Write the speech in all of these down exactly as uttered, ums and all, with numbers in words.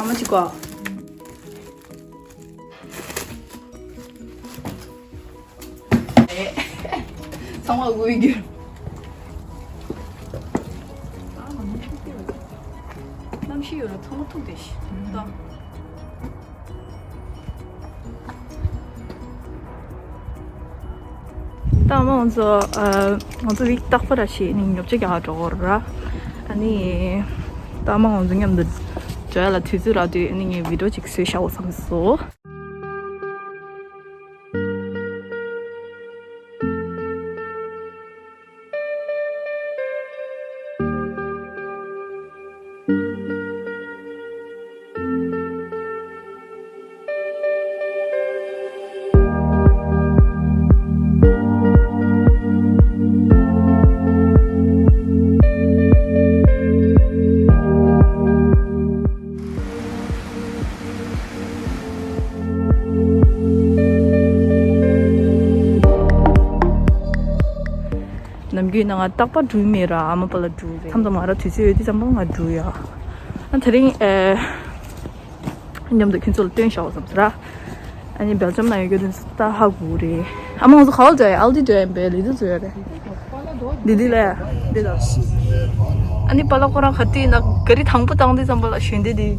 མ་གཅིག་གོ། ཚང་མ་དགོས་རྒྱུ། གནམ་གཤིས་ཡོད་ར་ཚང་མ་ཐུག་དེ་ཤི་ད། ད་མ་ང་ཚོ་ཨ་ང་ཚོ་ཝིག་རྟག་པར་ཞིག་ནི་ཉོ་ཆ་རྒྱག་འགྲོ་གི་ར། ཨ་ནི་ད་མ་ང་ཚོ་མཉམ་དུ་འགྲོ་ཡ་ལ་དུས་ཚོད་རག་དུས་ཨ་ནི་ངས་བི་ཌིའོ་ཅིག་བཟོས་བཞག་འོ་བསམ་སོང་། ནམ་རྒྱུན་ནང་ང་རྟག་པར་འགྲུལ་མེད་ར་ཨ་མ་པ་ལ་འགྲུལ་རེད། མཚམས་མཚམས་ང་ར་དུས་ཚོད་ཡོད་དུས་ཙམ་པ་ང་འགྲུལ་ཡ། ཨ་དེ་རིང་ཨེ་མཉམ་དུ་ཁྱོད་ཚོ་ལ་སྟོན་བཞག་པ་བསམ་ཟེར་ར། ཨ་ནི་སྦེལ་ཇམ་ནང་ཡོད་རྒྱུ་དེ་ད་ཧ་གོ་རེད། ཨ་མ་ང་ཚོ་ག་བ་འགྲོ་ཡ་ཨལ་ཌི་འགྲོ་ཡ་ཡིན་པས་ལི་དུ་ཚོ་ཡོད་རེད། འདི་འདི་ལས། འདི་ལ། ཨ་ནི་པཱ་ལགས་ཁོ་རང་ག་དུས་ན་ག་རི་དང་པོ་བཏང་དུས་ཙམ་པ་ལ་ཞོན་དེ་འདི།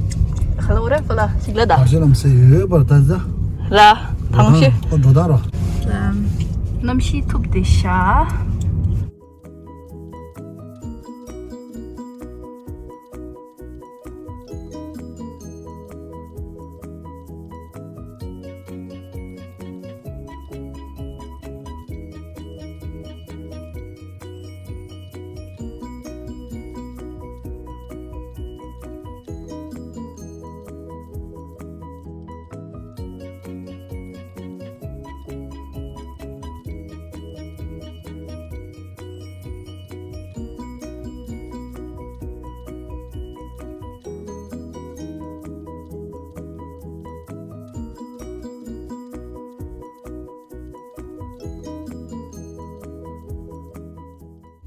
ག་ལ་འོ་རེད་པཱ་ལགས་ཞིག་ལ་ད། བར་ཆད་ལམ་སེ་ཡོད་པར་ད་ཟ། ར། དང་ཤེ། ཨོ་འགྲོ་ད་ར། གནམ་གཤིས་ཐུབ་བསྡད་ཤག་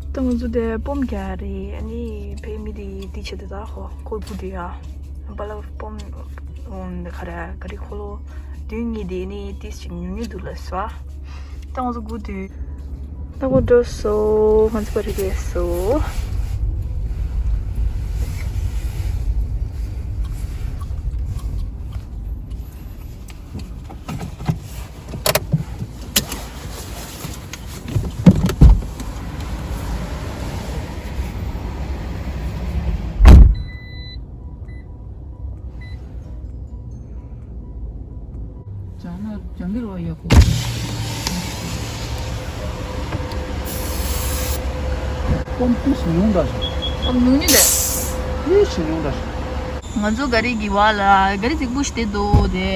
ད་ང་ཚོ་དེ་སྤོམ་རྒྱག་རེད། ཨ་ནི་བོད་མི་དེ་དེ་བྱེད་དེ་ད་ཧོ་ཁོར་བུ་དེ་ཡ། པཱ་ལགས་སྤོམ་འོང་དེ་ག་རེ་ག་རེ་ཁོ་ལོ་བདུན་གཉིས་དེ་ནི་ཏིས་ཅིག་ཉུང་ཉུང་འདུག་ལ་སོ། ད་ང་ཚོ་སྒུག་དུས། ད་ཁོ་འགྲོ་སོ་ང་ཚོ་པ་རི་གས་སོ། ལྗང་ན་ལྗང་གི་རོ་ཡག་པོ། སྤོམ་ཏིས་ཉུང་འདྲ་ཞིག་སྤོམ་ཉུང་ཉུང་འདྲ། ཏིས་ཉུང་འདྲ་ཞིག་ང་ཚོ་ག་རི་གི་བ་ལ་ག་རི་རྫིག་པོ་ཞིག་དེ་འདུག་དེ།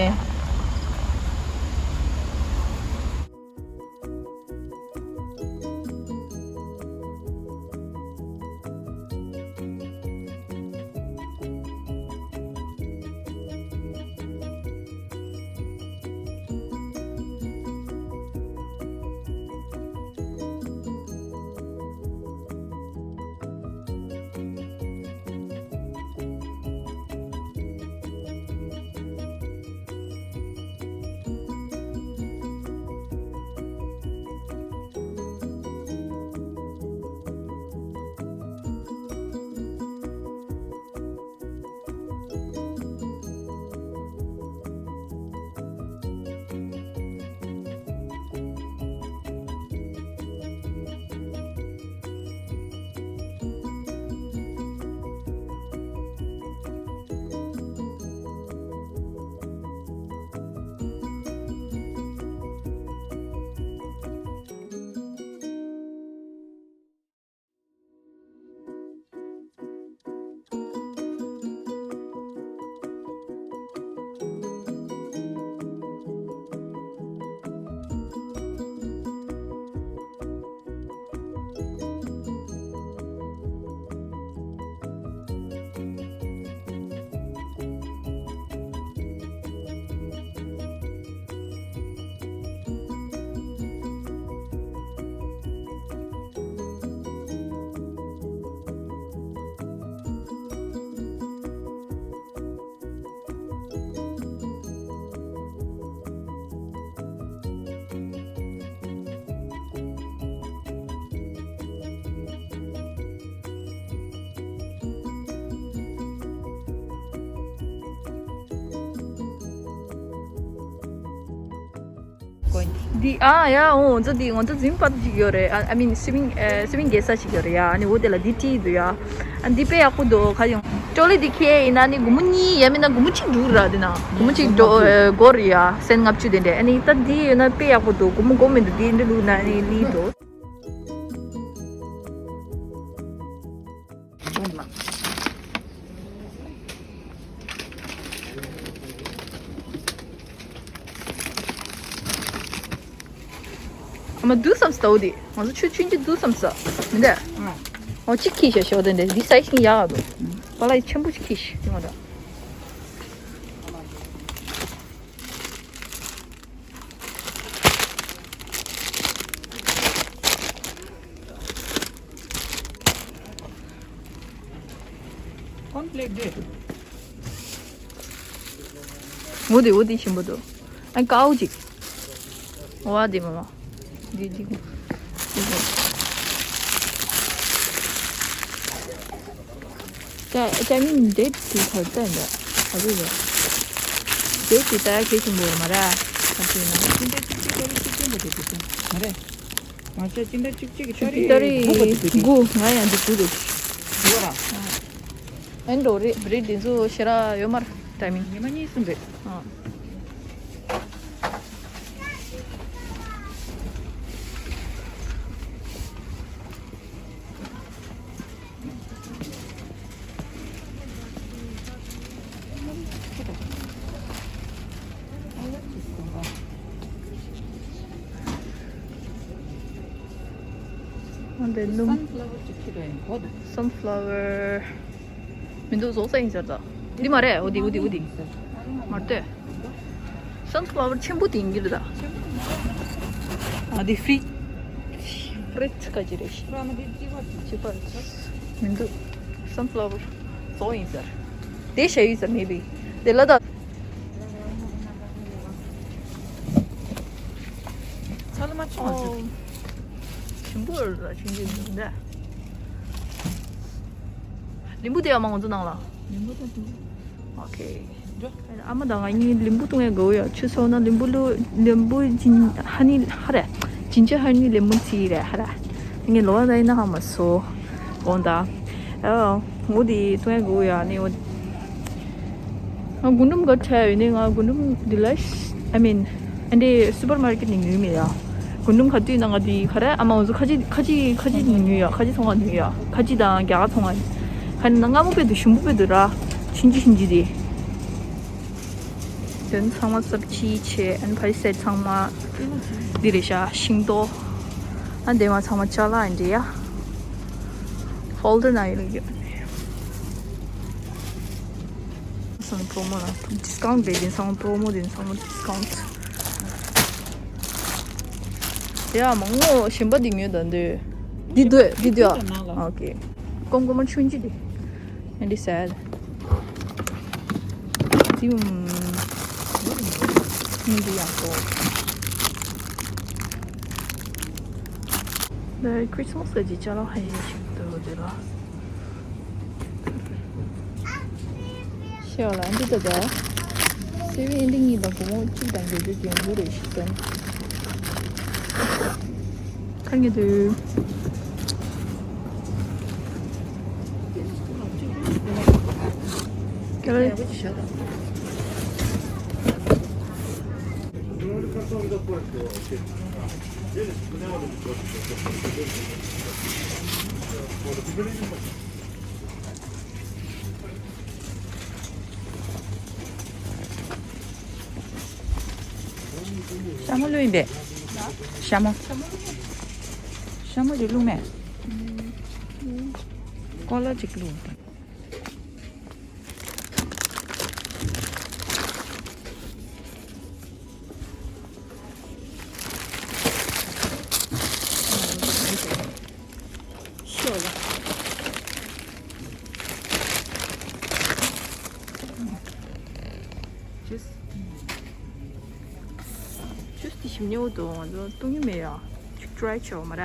འདི་ཨ་ཡ་འོ་ང་ཚོ་འདི་ང་ཚོ་འཛིན་པ་ཅིག་ཡོད་རེད། ཨ་I mean swimming ཨ་swimming གེ་ས་ཅིག་ཡོད་རེད་ཡ། ཨ་ནི་འོ་དེ་ལ་འདི་ཁྲིད་འདུག་ཡ། ཨ་འདི་དཔེ་ཡག་པོ་འདུག་ག་ཡོང་ཅོ་ལི་འདི་ཁྱེར་ཡིན་ན་ནི་སྒོར་མོ་གཉིས་ཡ་མིན་ན་སྒོར་མོ་གཅིག་འགྲོ་ར། འདི་ན་སྒོར་མོ་གཅིག་འགྲོ་ཨ་སྒོར་ཡ་སེན་ལྔ་བཅུ་དེ་འདྲས། ཨ་ནི་ད་འདི་ཡོད་ན་དཔེ་ཡག་པོ་འདུག་སྒོར་མོ་སྒོར་མོ་མི་འདུག་འདི་འདི་ལུག་ན་ནི་ལི་འགྲོ། ཨ་མ་འདུག་བསམ་སོང་། ད་འོ་དེ་ང་ཚོ་ཆུ་ཆུན་གྱི་འདུག་བསམ་སོང་མི་འདུག་ཨ། འོ་གཅིག་ཁྱེར་ཤག་ཤོག་དེ་འདྲ་འདི་སའི་ཛི་ཡག་འདུག་པ་ལགས་ཆེན་པོ་ཞིག་ཁྱེར་ཤག་དེ་མ་འདྲ། འོ་དེ་འོ་དེ་ཞིམ་པོ་འདུག་ཨ་ཀའོ་ཅིག་འོ་དེ་མ་མ། འདི་འདི་འདི། ཅ་ཅ་མིན་འདི་དེ་ག་ཚད་འདྲ་ག་ཚོད་རེད། འདི་དེ་ད་གལ་ཆེན་པོ་རེད་མ་རེད། ག་ཚོད་ཡིན་ན། ཅི་འདྲ་ཅིག་ཅིག་ཏོ་རེ་ཅིག་ཅན་པོ་དེ་དེ་ཚོ་མ་རེད། ང་ཚོ་ཅི་འདྲ་ཅིག་ཅིག་ཏོ་རེ་ཏོ་རེ་དགུ་པོ་དེ་དེ་དེ། དགུ། ང་ཡང་འདི་དགུ་རེད། དགུ་ར། ཨན་འགྲོ་རེད་རེད། འདི་ཚོ་ཞེ་དྲག་ཡོད་མ་རེད་ད་མིན། ཉི་མ་གཉིས་གསུམ་རེད། ཨ། འདི་སྣུམ། སན་ཕ་ལ་ཝར་ཅིག་ཁྱེར་ཡིན་གོ་འདུག་སན་ཕ་ལ་ཝར། མི་འདུག་བཟོ་ས་ཡིན་ཟེར་ད། འདི་མ་རེད། འོ་འདི་འོ་འདི་འོ་འདི། མ་རེད། སན་ཕ་ལ་ཝར་ཆེན་པོ་དེ་ཡིན་གྱི་རེད་ད། ཨ་འདི་ཧྥི་རི་ཧྥི་རི་ཛི་ག་ཅི་རེད་ཤི། ཅི་པར་མི་འདུག་སན་ཕ་ལ་ཝར་བཟོ་ཡིན་ཟེར། དེ་ཞ་ཡིན་ཟེར་མེད་པས། དེ་ལ་ད། ཚ་ལ་མ་ཆུང་བ་ཟེར། ཞིམ་པོ་རེད་ད་ཆུང་ཆུང་འདི་འདྲ། ལིམ་བུ་དེ་ཨ་མ་ང་ཚོ་ནང་ལ། ལིམ་བུ་དེ་འདུག་ཨོ་ཁེ། འགྲོ། ཨ་མ་དང་ང་གཉིས་ལིམ་བུ་བཏུང་ཡ་དགའ་བོ་ཡ། ཆུ་སོང་ན་ལིམ་བུ་ལུ་ལིམ་བུ་ཇིན་ཧ་ནི་ཧ་རེ། ཇིན་ཇར་ཧ་ནི་ལེ་མོན་ཊི་རེད་ཧ་རེ། ངས་ལོ་ད་ཡིན་ན་ཧ་མ་སོ། འོ་ད། ཨ་ངོ་དེ་བཏུང་ཡ་དགའ་བོ་ཡ་ནི་འོ། ང་རྒུན་འབྲུམ་ག་འཕྲད་ཡོད་ནི། ང་རྒུན་འབྲུམ་འདི་ལ་I mean ཨ་འདྲེ་སུ་པར་མར་ཀེཊ་ནས་ཉོས་མེད་ཡ། རྒུན་འབྲུམ་ག་དུས་ན་ང་དེ་ག་རེ་ཨ་མ་འོ་ཚོ་ཁ་ཆེ་ཁ་ཆེ་ཁ་ཆེ་ནས་ཉོས་ཡ། ཁ་ཆེ་ཚོང་ཁང་ནས་ཉོས་ཡ། ཁ་ཆེ་དང་རྒྱ་གར་ཚོང་ཁང་། ཁ་ནས་ན་སྔ་མོ་དཔེ་འདུག་ཞིམ་པོ་དཔེ་འདུག་ར། ཆིན་ཅི་ཞིན་ཅི་དེ། དོན་ཚང་མ་སབ་ཅི་ཆེ་ཨན་ཕའི་སེ་ཚང་མ། འདི་རེད་ཤག་ཤིང་ཏོག་ཨ་འདེ་མ་ཚང་མ་ཅ་ལག་ཨ་འདྲེ་ཡ། ཧོལ་ཌར་ན་ཡོད་ཡོད། སང་པྲོ་མོ་ལ་ཌི་སི་ཀའུན་ཊི་རེད། དེ་ཚང་མ་པྲོ་མོ་དེ་ཚང་མ་ཌི་སི་ཀའུན་ཊི། ཡ་མང་མོ་ཞིམ་པ་འདི་ཉོས་ད་འདོད། འདི་འདོད་འདི་འདོད། ཨོ་ཁེ། ཀོང་ཀོ་མ་ཆུན་ཅི་དེ། And it's sad. ཛིམ། ཉིན་འདི་ཡག་པོ། ད་ཁྲིས་མ་སི་གི་ཅ་ལག་ཧ་ཡེ་ཞིག་འདུག་དེ་ལ། ཤེས་བ་ལ་འདི་ལྟ་ད། སེ་བི་ཨེན་ཌི་གཉིས་དང་སྒོར་མོ་གཅིག་དང་བརྒྱད་ཅུ་གྱོན་དགོས་རེད་ཞིག་བསམ། ཁ་ངེས་དུ། ཤ་མོ་བླུགས་ཡིན་པས། ཤ་མོ། ཤ་མོ་ཅིག་བླུགས་མེད། ཀོ་ལ་ཅིག་བླུགས། ཤོག་ལ། ཇུས། ཇུས་དེ་ཞིམ་ཉེ་བོ་འདུག་ང་ཚོ་བཏུང་གི་མེད་ཡ། ཅིག་ཊ་རའི་བྱེད་འོ་མ་ར།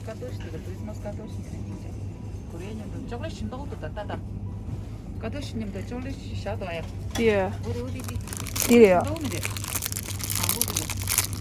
ཀ་ཏོ་ཤི་དེ་ལ་ཁྲིས་མ་སི་ཀ་ཏོ་ཤི་དེ་ལ་ཉིན་ཅིག་ཀོ་རེ་ཉིན་དུ་ཅོག་ལེ་ཤིན་ཏོག་ཏུ་ད་ད་ད། ཀ་ཏོ་ཤི་ཉིན་དུ་ཅོག་ལེ་ཤི་ཤ་དོ་ཡ། དེ་ཡ། འོ་རེ་འོ་དེ་དེ། དེ་རེད་ཡ། ཤིན་ཏོག་མི་རེད། ཨ་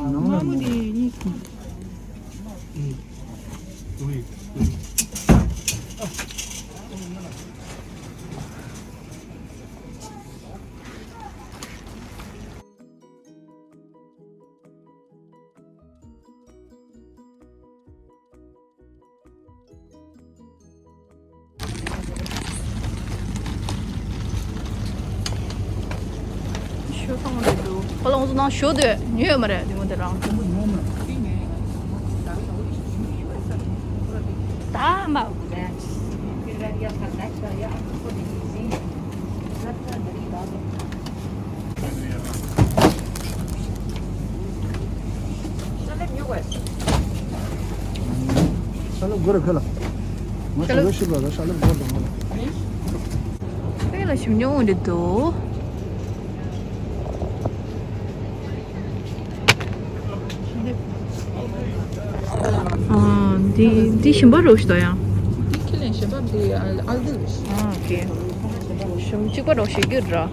ནང་ལ་དམར་མོ་དེ་གཉིས། ཞོ་ཚང་མ་རེད་འདུག་ཁོ་ལ་ང་ཚོ་ནང་ཞོ་དེ་ཉོས་ཡོད་མ་རེད། དེ་ངོ་དེ་རང་ད་མ། ཤ་ལེབ་སྒོ་རེ་ཕེ་ལ། ང་ཤ་ལེབ་ཤི་བ་ལ་ཤ་ལེབ་སྒོ་དང་ང་ལ། ཕེ་ལ་ཞིམ་ཉུང་འདི་འདུག་ཨ། འདི་འདི་ཞིམ་པ་རོ་ཞིག་དང་ཡང་། འདི་ཁས་ལེན་ཞིམ་པ་འདི་ཨ་ཨ་འདི་རེད། ཨ་ཨོ་ཁེ། ཞིམ་གཅིག་པ་རོ་ཞིག་རྒྱུ་ར།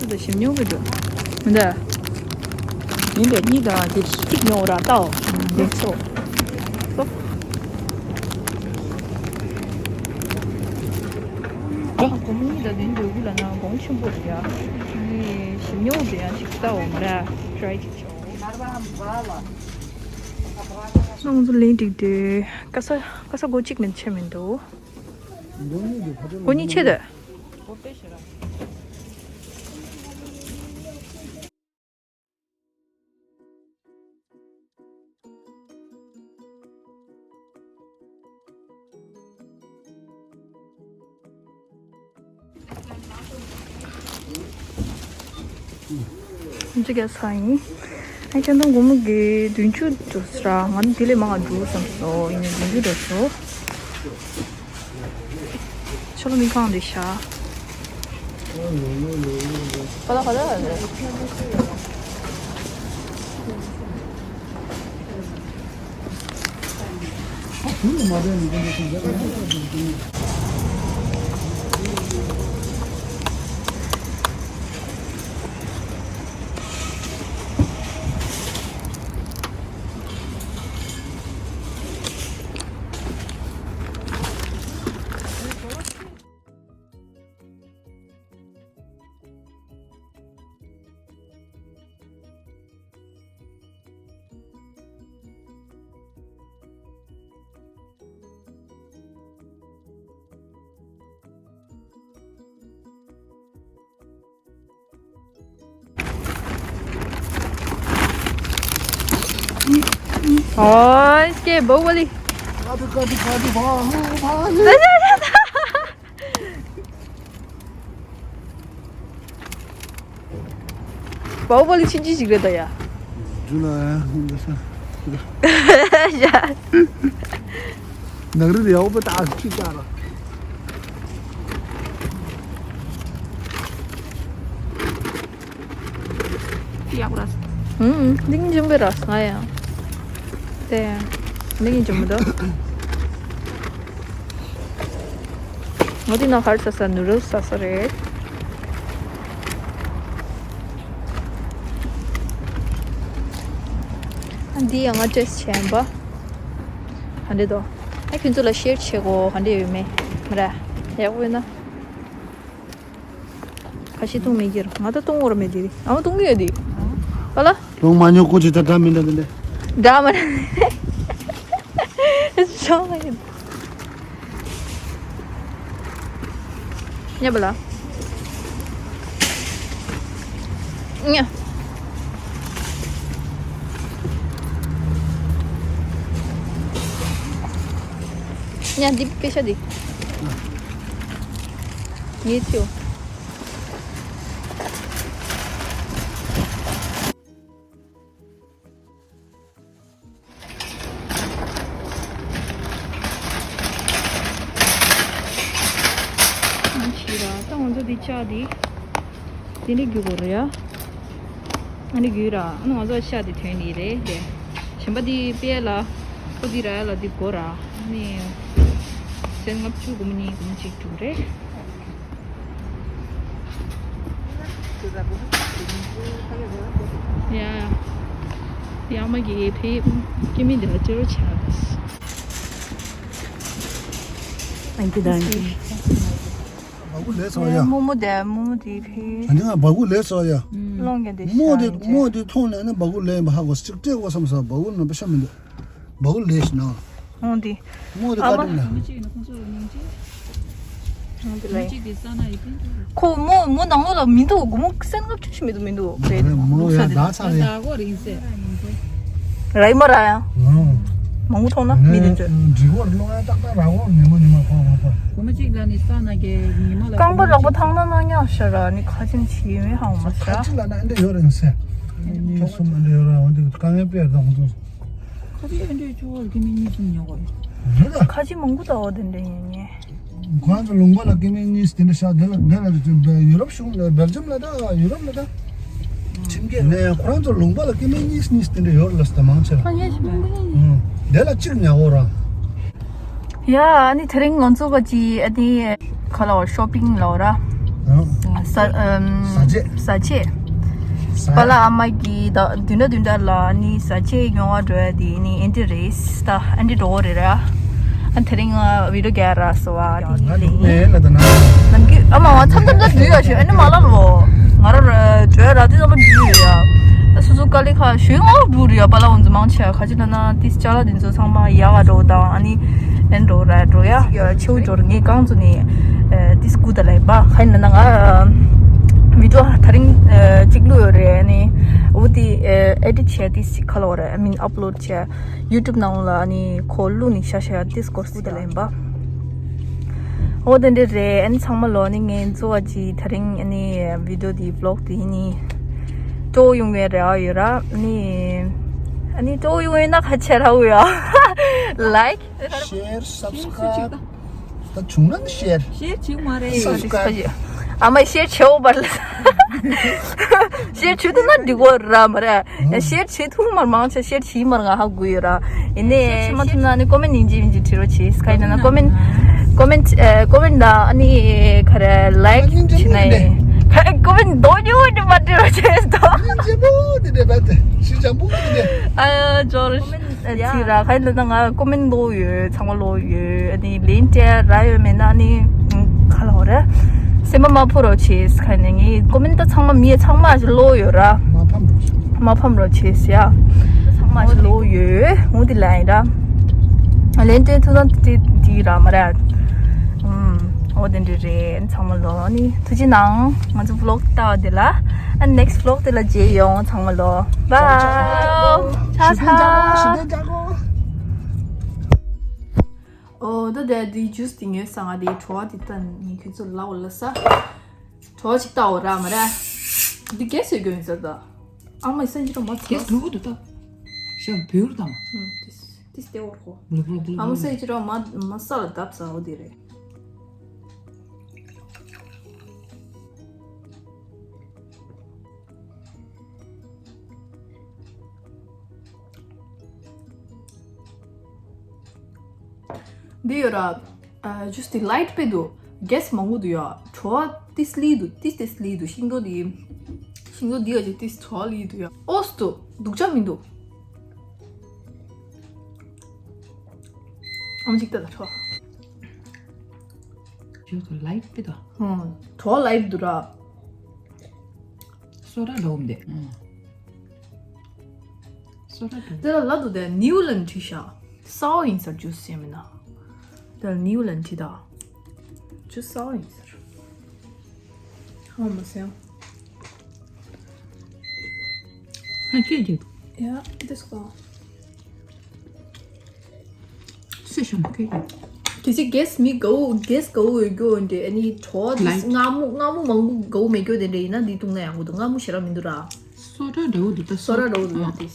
འདི་ཞིམ་ཉུང་གི་འདུག་འདི་ཡིན་པས་གཉིས་དང་དེ་གཅིག་ཉོ་ར་ལྟའོ། འདི་ཚོ་ཚོ། ཨ་གོང་གཉིས་དང་དེ་འདོད་གི་ལ་ན་གོང་ཆེན་པོ་རེད་ཡ། འདི་ཞིམ་ཉུང་དེ་ཡང་ཞིག་ལྟའོ་མ་ར། ཊི་རའི་ཅིག་བྱའོ། ང་ཚོ་ལན་འགྲིག་དུས་ཀ་ས་ཀ་ས་སྒོ་གཅིག་མིན་ཆེ་མི་འདུག་སྒོ་གཉིས་ཆེ་དེ། ཅི་ག་ས་ཡིན། ཨ་ཁྱེད་དང་སྒོར་མོ་གི་བདུན་ཅུ་འགྲོ་ས་ར། ང་ནི་དེ་ལས་མང་བ་འགྲོ་བསམ་སོང་། ཡིན་ནའི་བདུན་ཅུ་འགྲོ་སོང་། ཆ་ལོ་མི་གང་རེད་ཤག་ཨོ་ཀེ་བྷ་ཧུ་བ་ལི། བྷ་ཧུ་བ་ལི་ཕྱིན་ཅི་ཞིག་རེད་ད་ཡ། ནག་རི་ཡག་པོ་ད་ཁྲིད་ཅག་ར། ཡག་ར། ཧུམ། འདི་ངའི་འཇོན་པོ་ར་ང་ཡང་། དེ། འདི་ངའི་འཇོན་པོ་འདུག་ང་དེ་ནང་ཧར་ས་ས་ནུ་རུ་ས་ས་རེད། འདི་ཡང་ང་ཊེས་ཊི་བྱས་པ། ཧ་འདྲེ་དོ། ཨ་ཁྱོད་ཚོ་ལ་ཤེར་བྱེད་གོ་ཧ་འདྲེ་ཡོད་མེད་མ་ར། ཡག་པོ་ཡོད་ན། ཁ་ཤས་བཏུང་མི་འགྱུར། ང་ད་བཏུང་བར་མེད་དེ། ཨ་མ་བཏུང་གི་ཡོད་དེ། ཨ་ལ། ལོང་མ་ཉོ་ཀུ་ཅི་ད་འདྲ་མི་འདྲ་མི་འདྲ། འདྲ་མ་འདྲ། ཤོག་ཡིན། ཉེ་བ་ལ། ཉ། ཉ་འདི་པེ་ཤ་འདི། ངས་ཐོས། ཨ་ཕྱི་ར་ད་ང་ཚོ་འདི་ལྕགས་འདི། དེ་འདྲའི་རྒྱུ་གོ་རེད་ཡ། ཨ་ནི་རྒྱུ་ར་ཨ་ནི་ང་ཚོ་ཤ་འདི་ཐོན་འདི་རེད་དེ། གཞན་པ་འདི་དཔེ་ལ། ཁོ་འདི་ར་ཡ་ལ་འདི་གོ་ར། ཨ་ནི། སེན་ལྔ་བཅུ་གོང་མ་གཉིས་གོང་མ་གཅིག་བྱུང་རེད། ཡ། ཡ་མ་གི་ཕེ་ཀི་མི་འདི་ལ་ཅི་རོ་ཆ་ག་ཨན་ཏི་དང་ཨན་ཏི། བ་གུ་ལས་སོ་ཡ། མོ་མོ་དེ་མོ་མོ་དེ་ཕེ། ཨ་ནི་ང་བ་གུ་ལས་སོ་ཡ། ལོང་གི་དེ་མོ་དེ་ཤ་མོ་དེ་མཐོང་ནས་ནི་བ་གུ་ལས་མ་ཧ་གོ་སྤྱིར་སྤྲད་གོ་བསམ་ས་བ་གུ་ནི་པ་ཤ་མི་འདུག་བ་གུ་ལས་ཤི་ན། ཧོང་དེ། མོ་དེ་ཨ་བཀའ་མ། དྲིན་ལ། ཧོང་དེ་ལ། ཁོ་མོ་མོ་ནང་ལོགས་ལ་མི་འདུག་སྒོར་མོ་སེན་ལྔ་བཅུ་ཞིག་མི་འདུག་མི་འདུག་རེད། མོ་ཡ་ད་ཚ་རེད། ར་ཡི་མ་ར་ཡ། མང་པོ་མཐོང་ན་མི་དེ་ཚོས། འགྲིག་གོ་ར་ལོ་ཡ་ཏག་ཏག་ར་གོ་ཉི་མ་ཉི་མ་ཁོ་ཁོ་ཁོ། སྒོར་མོ་གཅིག་ལ་ནི་ས་ན་གི་ཉི་མ་ལ། རྐང་པ་རག་པ་ཐང་ན་ན་ཉག་ཤ་ར་ནི་ཁ་ཆེམས་ཆི་ཡོད་མེད་ཧང་མ་ཤ། ཁ་ཆེམས་ལ་ན་ཨེ་འདྲ་ཡོད་རེད་ཟེར། གཉིས་གསུམ་ཨེ་འདྲ་ཡོད་ར་འོན་ཏེ་དཀའ་ངལ་དཔེ་ར་འདུག་ཁ་ཆེམས་ཨེ་འདྲ་ཆུ་བོ་གི་མི་གཉིས་གསུམ་ཉོ་གོ་ཡོད། ཁ་ཆེམས་མང་པོ་ད་འོ་དེ་འདྲ་ཡིན་ངེས། ཁོ་རང་ཚོ་ལུང་པ་ལ་སྐྱེ་དམན་གཉིས་དེ་འདྲ་ཤག་དེ་ལ་དེ་ལ་ཡུ་རོབ་གཞུང་ལ་སྦེལ་ཇམ་ལ་ད་ཡུ་རོབ་ལ་ད། ཁྲིམས་འགལ་ནས་ཁོ་རང་ཚོ་ལུང་པ་ལ་སྐྱེ་དམན་གཉིས་གཉིས་དེ་འདྲ་ཡོད་ལ་ད་མང་ཆེ་བ། ཨ་ཡ་ཞིག་མང་པོ་ཡིན། ཨུ། དེ་ལ་གཅིག་ཉག་འོ་ར། ཡ་ཨ་ནི་དེ་རིང་ང་ཚོ་ག་ཅི་ཨ་ནི་ག་ལ་བ་ཤོ་པིང་ལ་བ་ར། ཨུ། ཟ་ཨམ། ཟ་ཆས། ཟ་ཆས། པ་ལགས་ཨ་མ་གིས་ད་བདུན་ཕྲག་བདུན་ཕྲག་ལ་ནི་ཟ་ཆས་ཉོ་བ་འགྲོ་ཡ་དེ་ནི་ཨེ་འདྲ་རེད་ད། ཨེ་འདྲ་འགྲོ་གི་རེད་ར། ཨ་དེ་རིང་ང་བི་ཌིའོ་རྒྱག་ར་སོ་བ་དེ་ཡིན་ལེ། ནམ་རྒྱུན་ཨ་མ་ང་མཚམས་མཚམས་ད་འདུས་ཡ་ཞུ་ཨེ་འདྲ་མ་ལ་ལོ། ང་ར་འགྲོ་ཡ་ར་དུས་ཙམ་པ་འདུས་ཡོད་ཡ། ད་སོ་སོ་དཀའ་ལས་ཁག་ཞུ་ཡོང་འགྲོ་རེད་ཡ། པ་ལགས་འོན་ཙམ་མང་ཆེ་བ་ག་ཅི་ལ་ན་ཏིས་ཅ་ལག་དེ་ཚོ་ཚང་མ་ཡག་ག་འགྲོ་དང་ཨ་ནི་ཨེ་འགྲོ་ར་འགྲོ་ཡ་ཆེའུ་འགྲོ་ར་ངས་གང་ཚོ་ནི་ཏིས་སྐུ་ད་ལ་ཡིན་པ་ཁ་ཡིན་ན་ང་བི་ཌིའོ་དེ་རིང་གཅིག་བླུགས་ཡོད་རེད། ཨ་ནི་འོ་དེ་ཨེ་ཌིཊ་བྱས་ཏིས་ཅིག་ཁ་ལོ་རེད། ཨ་མིན་ཨབ་ལོཌ་བྱས་ཡུ་ཊུབ་ནང་ལ་ཨ་ནི་ཁོ་བླུགས་ནི་ཤ་ཤ་ཡ་ཏིས་སྐོར་སྐུ་ད་ལ་ཡིན་པ། འོ་དེ་འདྲ་རེད། ཨ་ནི་ཚང་མ་ལོ་ཨ་ནི་ངའི་འཚོ་བ་ཅིག་དེ་རིང་ཨ་ནི་བི་ཌིའོ་འདི་བི་ལོག་འདི་ནི་སྤྲོ་ཡོང་བའི་རེ་བ་ཡོད་ར། ཨ་ནི་ཨ་ནི་སྤྲོ་ཡོང་ཡོད་ན་ཁ་ཆེ་ར་འོ་ཡ། ལའིཀ། ཤེར། སབ་སི་ཀ་རའིབ། ད་བྱུང་ན་ནི་ཤེར། ཤེར་བྱེད་མ་རེད། སབ་སི་ཀ་རའིབ། ཨ་མ་ཤེར་བྱེད་འོ་བར་ལ། ཤེར་བྱེད་ཐུབ་ན་འགྲིག་གོ་ར་མ་རེད། ཤེར་བྱེད་ཐུབ་མར་མང་ཆེ་ཤེར་བྱེད་མར་ང་ཧ་གོ་ཡོད་ར། ཡིན་ནའི་ཤེར་བྱེད་མ་ཐུབ་ན་ནི་ཀོ་མེན་ཡིན་གཅིག་མིན་གཅིག་བྲིས་རོགས་བྱེད། ག་ཡིན་ན་ཀོ་མེན་ཀོ་མེན་ཨེ་ཀོ་མེན་དང་ཨ་ནི་ག་རེ་ལའིཀ་བྱེད་ན་ཡིན། ཀོ་མེན་མདོག་ཉེས་པོ་འདྲ་མ་བྲིས་རོགས་བྱེད་དོ། སྙིང་རྗེ་པོ་དེ་འདྲ་བས་ཏེ་ཞི་འཇམ་པོ་དེ་འདྲ། ཨ་ཡོ་ཇོར། ཅི་ར་ག་ཡིན་ལབ་ན་ང་ཀོ་མེན་ཀློག་ཡོད། ཚང་མ་ཀློག་ཡོད། ཨ་ནི་ལན་སྤྲད་ར་ཡོད་མེད་ན་ནི་ག་ལ་འོ་རེད། སེམས་པ་མ་ཕོ་རོགས་བྱེད། ག་ནས་ངའི་ཀོ་མེན་ད་ཚང་མ་མི་ཚང་མ་ཞིག་ཀློག་ཡོད་ར། མ་ཕམ་རོགས་བྱེད། མ་ཕམ་རོགས་བྱེད་ཟེར་ཡ། ཚང་མ་ཞིག་ཀློག་ཡོད། འོ་དེ་ལ་ཡིན་ར། ལན་སྤྲད་ཐུབ་ན་དེ་དེ་ར་མ་རེད། ཨུམ། འོ་དེ་འདྲ་རེད། ཚང་མ་ལོ་ནི་ཐུགས་རྗེ་གནང་། ང་ཚོ་བི་ལོག་ལྟ་བ་དེ་ལ། ཨ་ནེགསི་ཊི་བི་ལོག་དེ་ལ་མཇལ་ཡོང་། ཚང་མ་ལོ། བའེ། ཆ་ཆ། ཨོ་ད་དེ་དེ་ཇུས་དེ་ཉོས་ས་ང་དེ་བྲོ་བ་དེ་ད་ངས་ཁྱོད་ཚོ་ལ་འོ་ལ་ས། བྲོ་བ་ཅིག་ལྟ་འོ་ར་མ་ར། འདི་གས་སེ་གྱོན་ཡིན་ས་ད། ཨ་མ་སེན་ཅི་ར་མ་ཚ། གས་ལུག་འདུག་ད། ཤ་བུར་དང་། ཧུམ། ཏིས་ཏིས་ཏེ་འོར་ཁོ། ལུག་ལུག་ལུག་ཨ་མ་ལུག་སེན་ཅི་ར་མ་མ་ས་ལ་བརྡབ་ས་འོ་དེ་རེད། འདི་ཡོད་ར། ཨ་ཇུས་དེ་ལའིཊ་པེ་འདུག་གས་མང་པོ་འདུག་ཡ། བྲོ་བ་ཏིས་ལི་འདུག་ཏིས་ཏིས་ལི་འདུག་ཤིང་ཏོག་འདི། ཤིང་ཏོག་འདི་ཡ་ཅིག་ཏིས་བྲོ་བ་ལི་འདུག་ཡ། ཨོས་འདུག་སྡུག་ཅག་མི་འདུག་ཨམ་ཅིག་ལྟ་ད་བྲོ་བ། ཇུས་དེ་ལའིཊ་པེ་ད། ཧུམ། བྲོ་བ་ལའིཊ་འདུག་ར། སོ་ཌ་འདྲ་བོ་མི་འདུག་སོ་ཌ་འདྲ་བོ། དེ་ལ་ལ་དུ་དེ་ནིའུ་ལན་བྲིས་ཤག་སའོ་ཡིན་ས་ཇུས་ཡིན་མིན་ན། དེ་ལ་ནིའུ་ལན་བྲིས་ད། ཇུས་སའོ་ཡིན་ས། ཧ་མ་སེ། ཧ་ཀེ་ཀེ། ཡ་དེ་སྐོ། སུས་ཤོང་ཁེ་ཀེ། གལ་སྲིད་གས་མི་དགའ་བོ་གས་དགའ་བོ་ཡོད་རྒྱུ་འདྲེ་ཨ་ནི་བྲོ་བ་དེ་ལའིཊ། མངར་མོ་མངར་མོ་མང་པོ་དགའ་བོ་མེད་རྒྱུ་དེ་འདྲེ་ཡིན་ན་འདི་བཏུང་ན་ཡག་པོ་འདུག་མངར་མོ་ཞེ་དྲག་མི་འདུག་ར། སོ་ཌ་འདྲ་བོ་འདུག་ད་སོ་ཌ་འདྲ་བོ་འདུག་ཡ་དེ།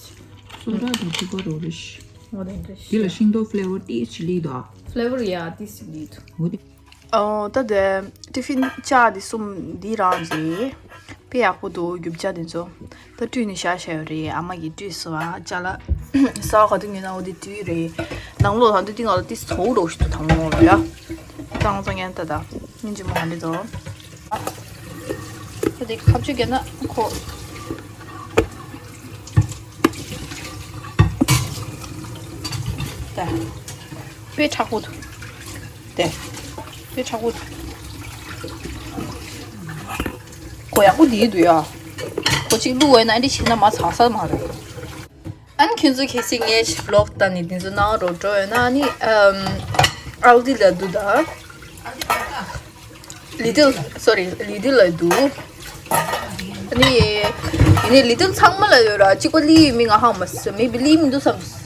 སོ་ཌ་དང་ཅི་པ་འདྲ་བོ་རེད་ཤི། འོ་དེ་འདྲ་ཤི། དེ་ལ་ཤིང་ཏོག་ཕི་ལེ་ཝར་ཏིས་ཅི་ལི་དོ། ཕི་ལེ་ཝར་ཡ་ཏིས་ཅི་ལི་དོ། འོ་དེ། ཨོ་ད་དེ་ཏི་ཕིན་ཅ་དེ་གསུམ་འདི་རང་ཟེ། དཔེ་ཡག་པོ་འདུག་རྒྱུ་ཆ་དེ་ཚོ། ད་བཀྲུས་ནས་བཞག་བཞག་ཡོད་རེད། ཨ་མ་གིས་བཀྲུས་སོང་ཨ་ཅ་ལག་ས་བ་ག་དུས་ཉོས་ན་འོ་དེ་བཀྲུས་རེད། ནང་ལོགས་ད་དུས་ང་ལ་ཏིས་ཚོ་རོགས་ཞིག་ཏུ་དང་མོ་རེད་ཡ། ཏང་ཙང་ཡན་ད་ད། སྙིང་རྗེ་མོ་ཧ་འདི་ཚོ། ད་དེ་ཁ་བཅུ་གྱ་ན་ཁོ། ད། དཔེ་མཁྲེགས་པོ་འདུག་དེ། དཔེ་མཁྲེགས་པོ་འདུག་གོ་ཡག་པོ་འདི་འདུག་ཡ། གོ་གཅིག་བླུགས་བས་ན་འདི་ཕྱིན་ན་མ་ཚང་ས་མ་རེད། ཨན་ཁྱོད་ཚོ་གལ་སྲིད་ངའི་ཝི་ལོག་ལྟ་ནི་འདི་ཚོ་ནང་རོ་འགྲོ་ཡོད་ན་ནི་ཨམ། ཨལ་ཌི་ལ་འདུག་ད། ལི་ཏིལ། སོ་རི། ལི་ཏིལ་ལ་འདུག་ཨ་ནི། ཡིན་ནའི་ལི་ཏིལ་ཚང་མ་ལ་ཡོད་ར། གཅིག་པ་ལི་མི་ང་ཧང་མ་སི་མེ་བི་ལི་མི་འདུག་བསམ།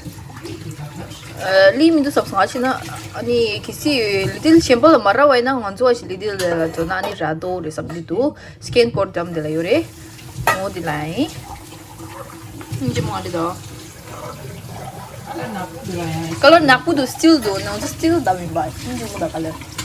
ཨ་ལི་མི་འདུག་བསམ་སོང་ང་ཕྱིན་ན། ཨ་ནི་གལ་སྲིད་ལི་ཏིལ་གཞན་པ་ལ་མ་རག་པ་ཡིན་ན་ང་ཚོ་བ་ཞིག་ལི་ཏིལ་ལ་འགྲོ་ན་ཨ་ནི་ར་དོ་རེད་བསམ་གྱི་འདུག་སི་ཀེན་པོར་ཌམ་དེ་ལ་ཡོད་རེད། ངོ་དེ་ལ་ཡིན། སྙིང་རྗེ་མོ་རེད་དོ། ཀ་ལར་ནག་པོ་འདུག་སི་ཊིལ་འདུག་ནང་ཚོ་སི་ཊིལ་ལྡབ་ཡིན་པ། སྙིང་རྗེ་མོ་ད་ཀ་ལར།